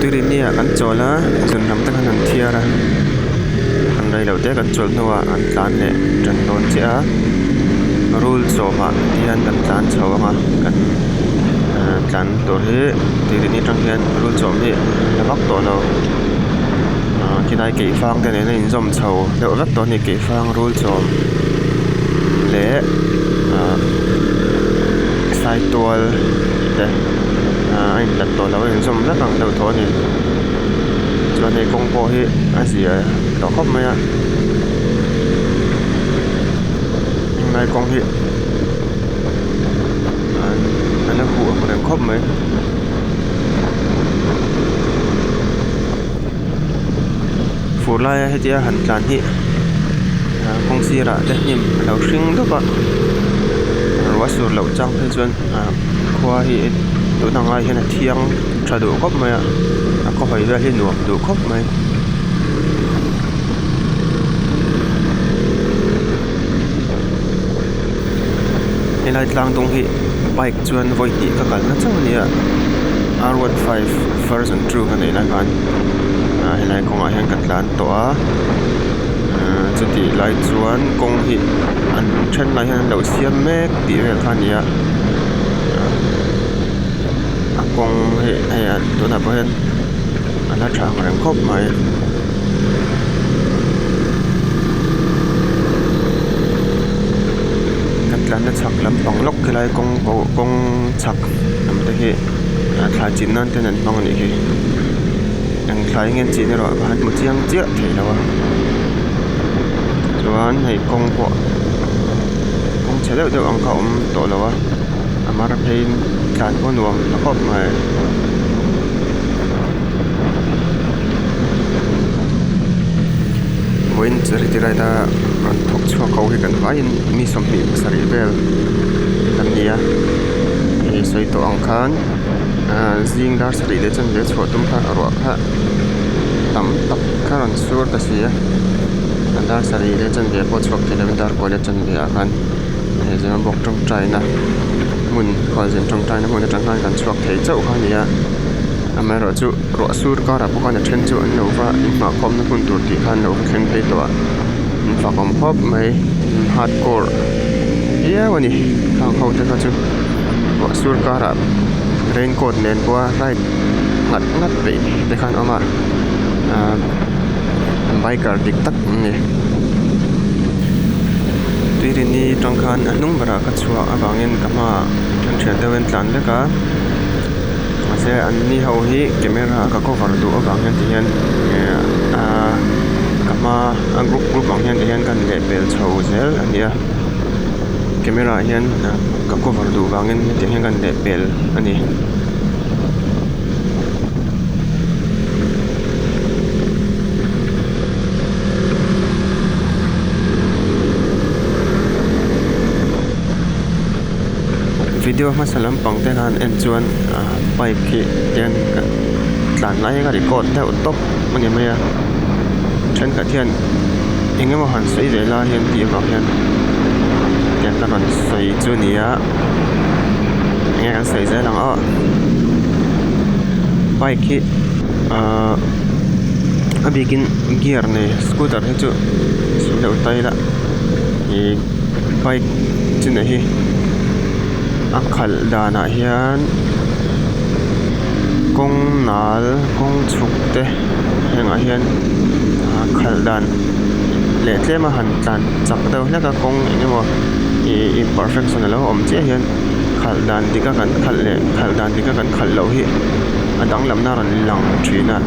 Tuirini ah kan chawl a zun lam te khan an thiar a an rei loh te kan chawl hnuah an tlan leh tan dawn chiah a rul chawm ah hian kan tlan chho ang a kan ahh tlan tur hi tuirini atang hian rul chawm hi a vak tawh lo ahh khilai keifang te nen a inzawm chho deuh vek tawh a ni keifang rul chawm leh ahh saitual te ahh a inhlat tawh lo a inzawm vek ang deuh tawh a ni chuan hei kawng pawh hi a zia tawh khawp mai a helai kawng hi a la huh ang reng khawp mai. Fur laia hetia han tlan hi kawng sirah te hnim a lo hring dup a ruah sur loh chang phei chuan khua hi tun ang lai hian a thiang tha duh khawp mai a a khaw hawi vel hi nuam duh khawp mai. Helai tlang dung hi bike chuan vawi hnih ka kalna chauh a ni a r one five version two ka neih lai khan ah helai kawngah hian ka tlan tawh a ahh chutih lai chuan kawng hi an then lai hian an lo siam mek tih vel kha a ni a a kawng hi hei tunah pawh hian a la tha ang reng khawp mai. Kan tlanna chhak lampang lawk khilai kawng pawh kawng chhak lam te hi thlai chin nan ten an hmang a nih hi eng thlai nge an chin erawh ka han hmu chiang chiah thei lo a chuan hei kawng pawh kawng chhe deuh deuh ang kha a awm tawh lo a a mar pheiin tlan pawh a nuam ta khawp mai. Vawiin charity ride a rawn thawk chhuak ho hi kan vaiin mi 27 vel kan ni a hei sawi tawh ang khan ahh zing dar sarih leh chanve chhuah tum kha ruah kha tam tak kha rawn sur ta si a dar sarih leh chanve pawh chhuak thei lovin dar kua leh chanve ah khan hei zemabawk tawngtaina hmun khualzin tawngtaina hmun atang khan kan chhuak thei chauh kha a ni a. Amaherawhchu ruah sur karah pawh khan a then chu an lo va inhmahkhawmna hmun tur tih kha an lo va thleng phei tawh a an fak awm khawp mai hardcore viau a ni khang ho te kha chu ruah sur karah raincoat nen pawha ride nghat nghat peih te kha an awm a ahh biker dik tak an ni tuirini tang khan a hnung berah ka chhuah avangin ka hmaah kan thian deuh in tlan vek a. Mahse an ni ho hi camera a ka cover duh avang hian ti hian ahh ka hma a group group ang hian ti hian ka leh pel chho zel a ni a camera ah hian ka cover duh vangin hetiang hian ka leh pel a ni. Video hmasa lampang te khan en chuan ah bike hi tian tlan lai hi ka record deuh tawp a ni mai a thenkhat hian eng emaw han sawi ve lai hian tih avang hian tiang ka rawn sawi chu a ni a enge kan sawi zel ang aw bike hi ahh a bikin gear nei scooter hi chu sawi loh ta ila ih bike chinah hi a khalh danah hian kawng nal kawng chhuk te hengah hian khalh dan leh tlem a han tlan chak deuh hlek a kawng eng emaw ih imperfection alo awm chiah hian khalh dan dik a kan khalh leh khalh dan dik a kan khalh loh hi a danglamna a rawn lang thin a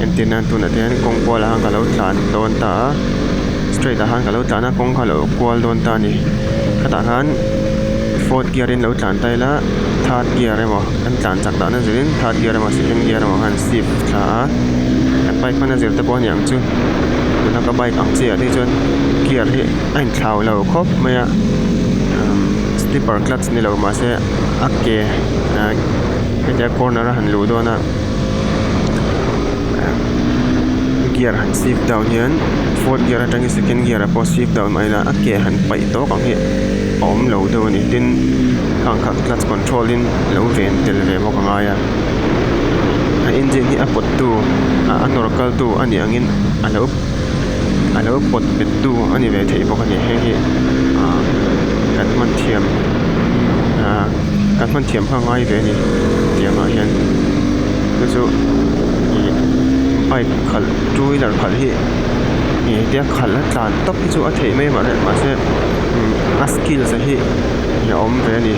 entir nan tunah te hian kawng kualah khan ka lo tlan dawn ta a. Straight ah khan ka lo tlan a kawng kha a lo kual dawn ta a ni khatah khan fourth gear in lo tlan ta ila third gear emaw kan tlan chak dahna zirin third gear emaw second gear emaw khan shift thla a kan bike hman a zir te pawh a ni ang chu tuna ka bike ang chiah ah te hi chuan gear hi a inthlau lo khawp mai a slipper clutch ni lo mahse a ke hetia corner a han luh dawn a. Gear han shift down hian fourth gear atangin second gear ah pawh shift down mai ila a ke han paih tawk ang hi a awm lo deuh a ni tin khang kha clutch control in lo ven tel ve bawk a ngai a. a engine hi a pawt tu a nawr kal tu a nih angin a lo a lo pawt bet tu a ni ve thei bawk a ni hei hi ah kan hman thiam ah kan hman thiam kha a ngai ve a ni tiang ah hian chu chu ih bike khalh two wheeler khalh hi ih hetia khalh a tlan tawp hi chu a theih mai a mahse a skills a hi a awm ve a ni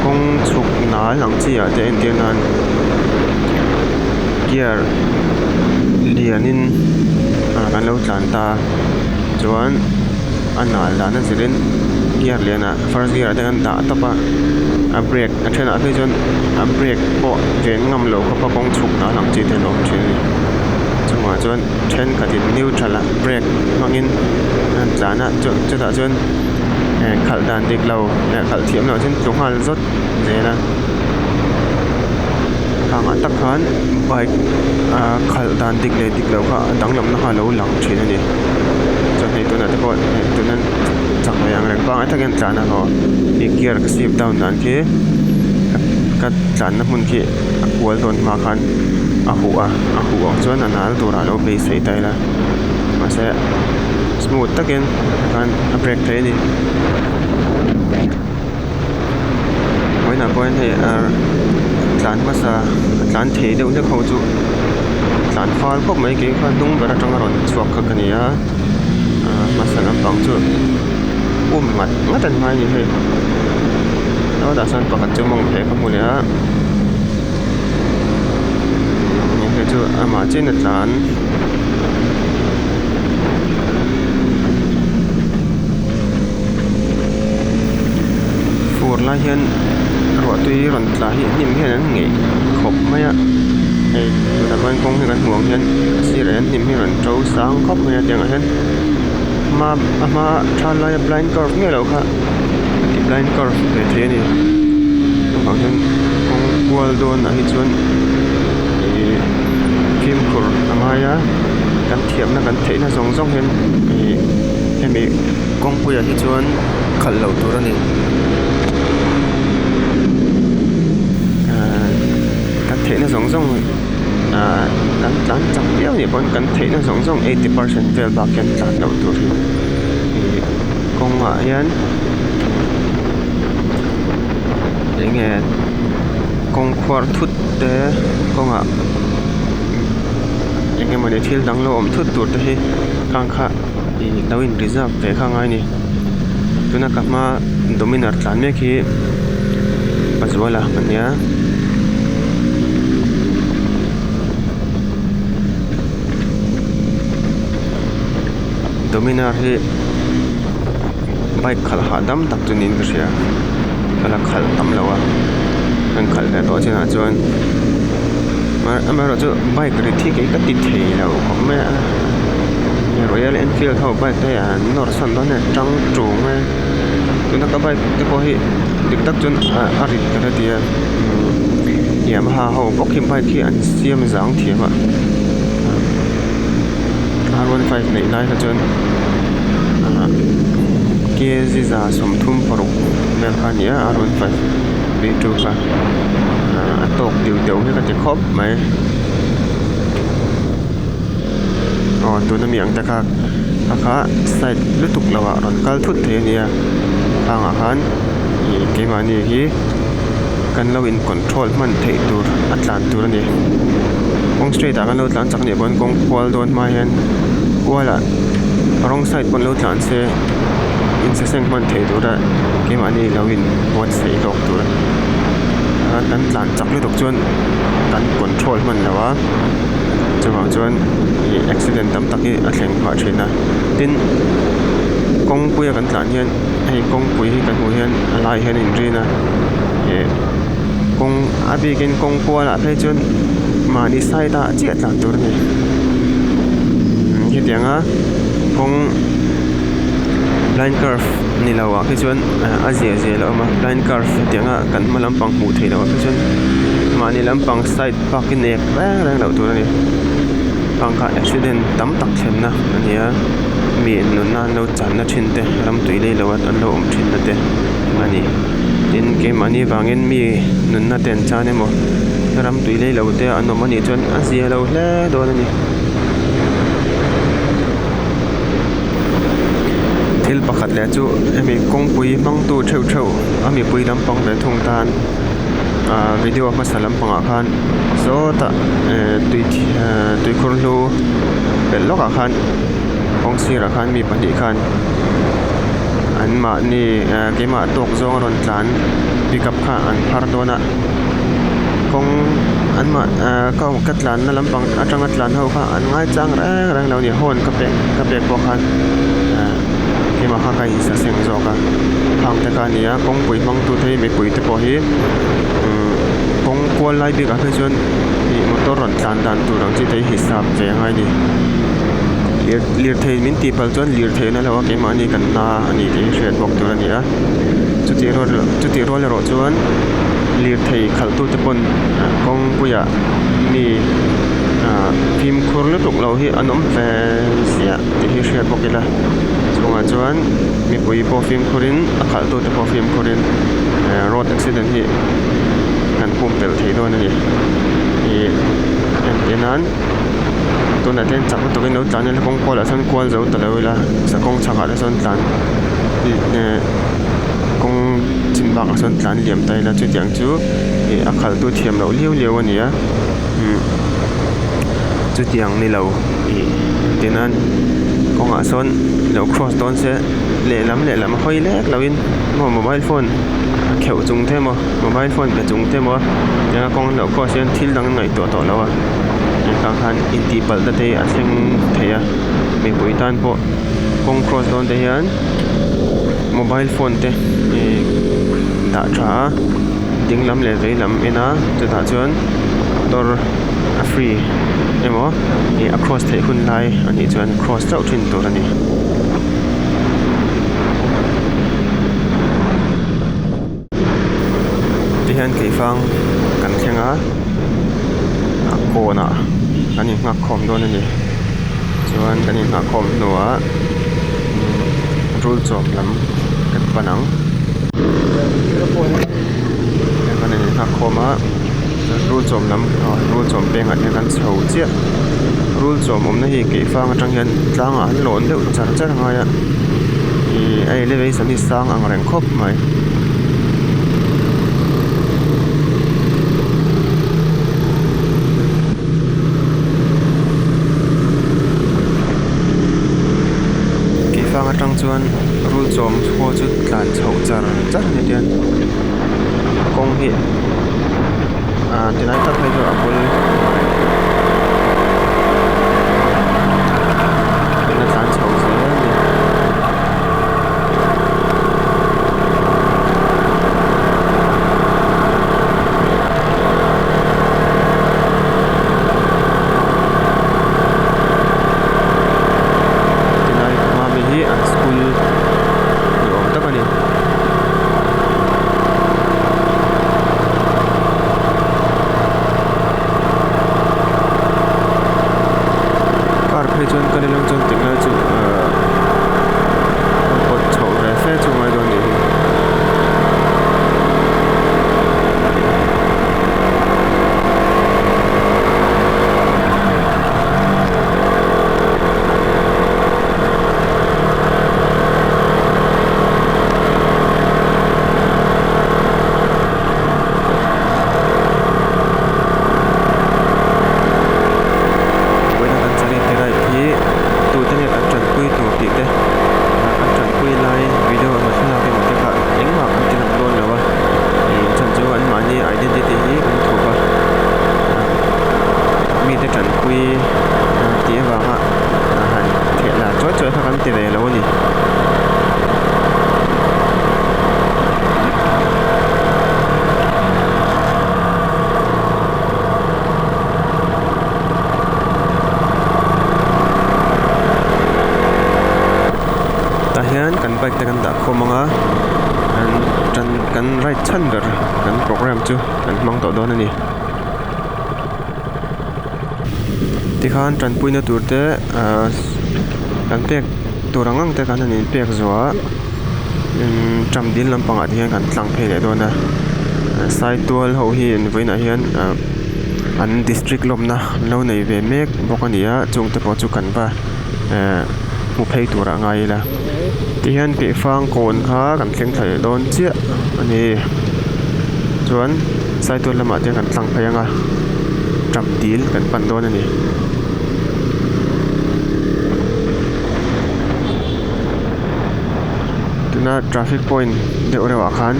kawng chhuk nal ang chi ah te entir nan gear lianin ah kan lo tlan ta chuan a nal dan a zirin gear lianah first gear ah te kan dah tawp a a brake a thenah phei chuan a brake pawh ven ngam lo khawpa kawng chhuk nal ang chi te an awm thin a ni chungah chuan thenkhatin neutral ah brake hmangin an tlan a chutah chuan eh khalh dan dik lo leh khalh thiam loh chuan tlu nghal zawt zel a hangah tak khan bike ah khalh dan dik leh dik loh kha a danglamna kha a lo lang thin a ni chuan hei tunah te pawh hei tuna chak ve ang reng pangngai takin an tlan a aw ih gear ka shift down dan khi ka tlanna hmun khi a kual dawn hma khan a huh a a huh ang chuan a nal turah a lo beisei ta ila mahse smooth takin khan a brake thei a ni. Vawiinah pawh hian hei arh tlan hmasa a tlan thei deuh hlek ho chu tlan fal khawp mai kei kha hnung ber atanga rawn chhuak kha ka ni a ahh hmasa lampang chu um ngat ngat an ngai a ni hei sawtah sawn pakhat chu mawng pheh ka hmu leh a hei chu amah chiahin a tlan. Fur lai hian ruah tui rawn tla hi hnim hian an ngeih khawp mai a hei tunah khuan kawng hi kan hmuh ang hian a sirah hian hnim hi rawn to sang khawp mai a tiangah hian hma a hma tha laia blind curve miah loh kha a ti blind curve ve thei a ni chuvang chuan kawng kual dawnah hi chuan ihh fimkhur a ngai a kan thiamna kan theihna zawng zawng hian ihh hemi kawngpuiah hi chuan khalh loh tur a ni ahh kan theihna zawng zawng ahh kan tlan chak viau anih pawn kan theihna zawng zawng eighty percent vel bak hian tlan loh tur hi ih kawngah hian eng nge kawng khuar thut te kawngah eng emawni thil dang lo awm thut tur te hi khang kha ih lo in reserve ve kha a ngai a ni tuna ka hma dominar tlan mek hi pazuala a nia. Dominar hi bike khalh hahdam tak chu niin ka hria ka la khalh tam lo a kan khalh leh tawh chinah chuan amaherawhchu bike rit hi kei ka ti thei lo khawp mai a Royal Enfield ho bike te hi an nawr sawn dawn e tang tung mai a tuna ka bike te pawh hi dik tak chuan a rit ka la ti a Yamaha ho bawk hi bike hi an siam zang thiam a. R one five neih lai kha chuan ah kg za 36 vel kha a ni a r one five v two kha ah a tawk deuh deuh hi ka ti khawp mai aw tuna mi ang te kha kha kha side lutuk lo ah rawn kal thut thei a nia khangah khan ih keimahni hi. Kan lo in control hman theih tur a tlan tur a ni. Kawng straight ah kan lo tlan chak nih pawn kawng kual dawn hma hian kualah wrong side pawn lo tlan se insaseng hman theih tura keimahni lo in buatsaih hlawk tur a ni. Kan tlan chak lutuk chuan kan control hman lo a chuvang chuan ih accident tam tak hi a thleng phah thin a. Tin kawngpuia kan tlan hian. Hei kawngpui hi kan hmuh hian a lai hian a inrin a ih kawng a bikin kawng kualah phei chuan mahni side ah chiah tlan tur a ni hetianga kawng blind curve ni lo ah phei chuan a zia zia lo awm a blind curve hetianga kan hma lampang hmuh theih loh ah phei chuan mahni lampang side bak hi nek reng reng loh tur a ni pangkah accident tam tak thlenna a ni a mi nunna an lo channa thin te ram tui lei lo an lo awm thin na te a ni tin keimahni vangin mi nunna te an chan emaw. Ram tui lei lo te an awm a nih chuan a zia lo hle dawn a ni. Thil pakhat leh chu hemi kawngpui hmangtu theuh theuh a mipui lampang ve thung tan ahh video hmasa lampangah khan sawtah ehh tui ehh tuikhur hlu pelh lawkah khan kawng sirah khan mi pahnih khan an mahni ehh keimah tawk zawng a rawn tlan pickup kha an phar dawn a kawng an mah ehh ka tlanna lampang atanga tlan ho kha an ngaichang reng reng lo a ni horn ka pek ka pek pawh khan ehh keimah kha ka insaseng zawk a khang te kha a ni a kawngpui hmangtu te hi mipui te pawh hi umm kawng kual lai bikah phei chuan ih motor rawn tlan dan tur ang chi te hi hisap ve a ngai a ni lir lirthei min tih palh chuan lirthei na lo a keimahni kan na a ni tih hi hriat bawk tur a ni a chutih rual chutih rual erawh chuan lirthei khalh tute pawn kawngpuiah mi ah fimkhur lutuk lo hi an awm ve ziah tih hi hriat bawk ila chungah chuan mipui pawh fimkhurin a khalh tute pawh fimkhurin eh road accident hi kan pumpelh thei dawn a ni ih entir nan tunah te hian chak lutuk in lo tlan ila kawng kualah sawn kual zo ta lo ila kawng chhakah te sawn tlan eh kawng chin bakah sawn tlan liam ta ila chutiang chu ih a khalh tu thiam loh liau liau a ni a umm chutiang ni lo ih entir nan kawngah sawn lo cross dawn se lehlam lehlam hawi lek lo in maw mobile phone a kheuh chung te emaw mobile phone pe chung te emaw tianga kawng an lo cross hian thil dang an ngaihtuah tawh lo a engkang khan intih palh na te hi a thleng thei a mipui tan pawh kawng cross dawn te hian mobile phone te ih dah tha a ding lam leh vei lam en a chutah chuan motor a free emaw ih a cross theih hun lai a nih chuan cross chauh thin tur a ni. Tihian keifang kan thleng a a kawnah kan inghak khawm dawn a ni chuan kan inghak khawm hnuah rul chawm lam kan pan ang kan inghak khawm a rul chawm lam rul chawm pengah hian kan chho chiah rul chawm awmna hi keifang atang hian tlangah an lawn deuh char char a ngai a ih a elevation hi sang ang reng khawp mai. Keifang atang chuan rul chawm khua chu tlan chhoh char char a ni tian kawng hi ah tilai tak phei chu a bul la tlan chho zel a ni. Tilai ka hma mi hi an school ni awm tak a ni. Car phei chuan kal ila chuan tinglai chu ahh pawt chhoh ve fe chu ngai dawn nih hi. Vawiin kan charity ride hi tute nge kan tanpui tur tih te ah kan tanpui lai video emaw thlalak emaw te kha engmah kan ti lang dawn lo a ih chhan chu anmahni identity hi kan thup a ah mite tanpui tih avanga han theh lar chuai chuai kha kan ti ve lo a ni. Tah hian kan bike te kan dah khawm ang a kan tan kan ride chhan ber kan programme chu kan hmang tawh dawn a ni. Tikhan tanpuina tur te ahh kan pek tur ang ang te kan han inpek zawh a imm tram dil lampangah te hian kan tlang phei leh dawn a saitual ho hi vawiinah hian ahh. An district lawmna an lo nei ve mek bawk a ni a chung te pawh chu kan va ehh hmu phei turah ngai ila tihian keifang kawn kha kan thleng thla leh dawn chiah a ni chuan saitual lamah te kan tlang phei ang a tap dil kan pan dawn a ni. Tuna traffic point deuh reuh ah khan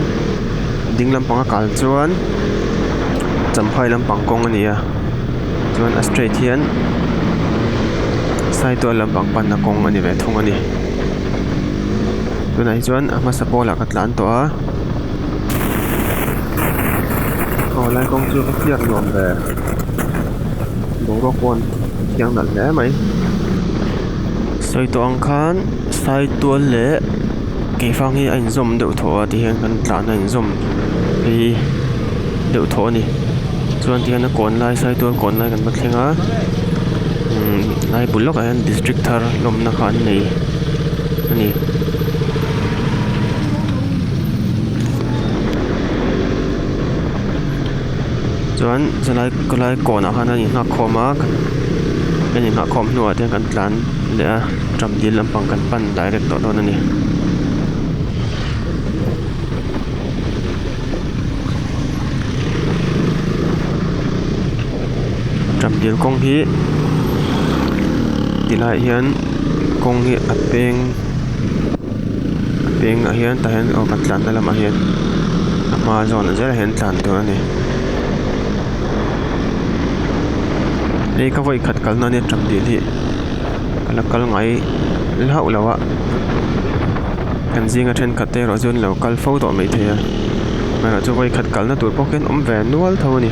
ding lampang a kal chuan champhai lampang kawng a ni a chuan a straight hian saitual lampang panna kawng a ni ve thung a ni tunah hi chuan a hmasa pawlah ka tlan tawh a aw lai kawng chu a clear nuam ve boruak pawn a thiang nalh hle mai sawi tawh ang khan saitual leh keifang hi a inzawm deuh thaw a tihian kan tlan a inzawm phei deuh thaw a ni chuan tihian a kawn lai saitual kawn lai kan va thleng a umm lai bul lawkah hian district thar lawmna kha an nei a ni. Chuan chulai khawlai kawnah khan a inghak khawm a kan inghah khawm hnuah te kan tlan leh a tap dil lampang kan pan direct tawh dawn a ni. Tap dil kawng hi ti laiah hian kawng hi a peng a pengah hian tah hian aw kan tlanna lamah hian a hma zawnah zelah hian tlan tur a ni. Hei ka vawi khat kalna ania tap dil hi ka la kal ngai hlauh lo a kan zinga thenkhat te erawh chuan lo kal fo tawh maithei a amaherawh chu vawi khat kalna tur pawh khian awm ve nual tho a ni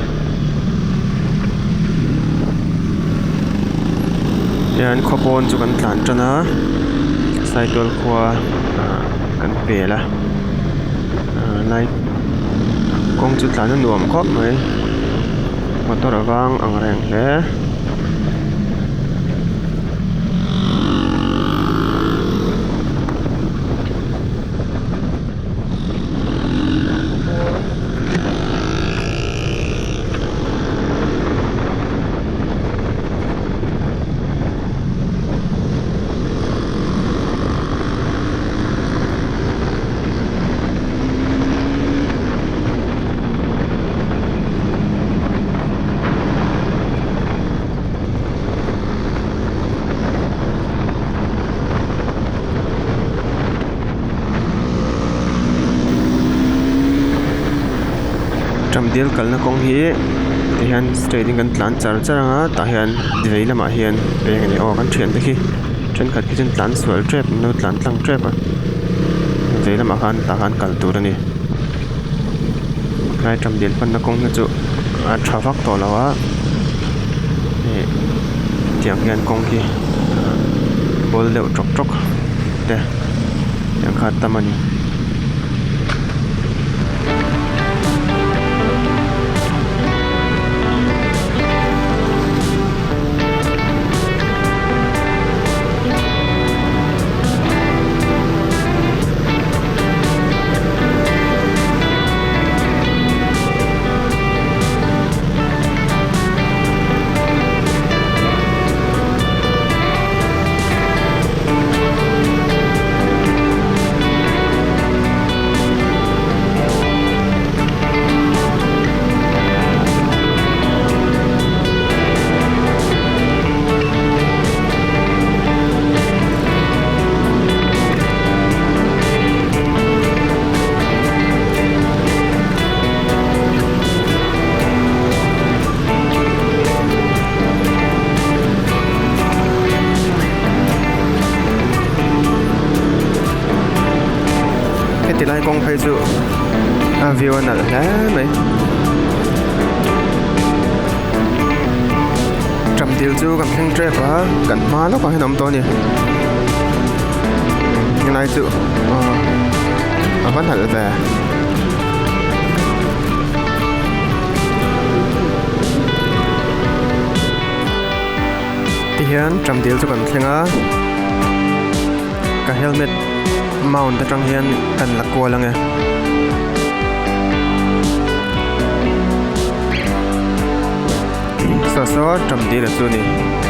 hian khaw pawn chu kan tlan tan a saitual khua ah kan pel a ah lai kawng chu tlan a nuam khawp mai motor a vang ang reng hle. Ṭamdil kalna kawng hi tihian straight in kan tlan char char ang a tah hian vei lamah hian peng a ni aw kan thiante khi thenkhat khi chuan tlan sual tep an lo tlan tlang tep a vei lamah khan tah khan kal tur a ni helai ṭamdil panna kawng hi chu a tha vak tawh lo a ih tiang hian kawng hi bawl deuh tawk tawk te tiang kha a tam a ni. Heti lai kawng phei chu a view a nalh hle mai Ṭamdil chu kan thleng ṭep a kan hma lawkah hian a awm tawh a ni helai chu a va nalh ve. Tihian ṭamdil chu kan thleng a ka helmet mount aṭang hian kan la kual ang e. Saw saw Ṭamdila chu a ni.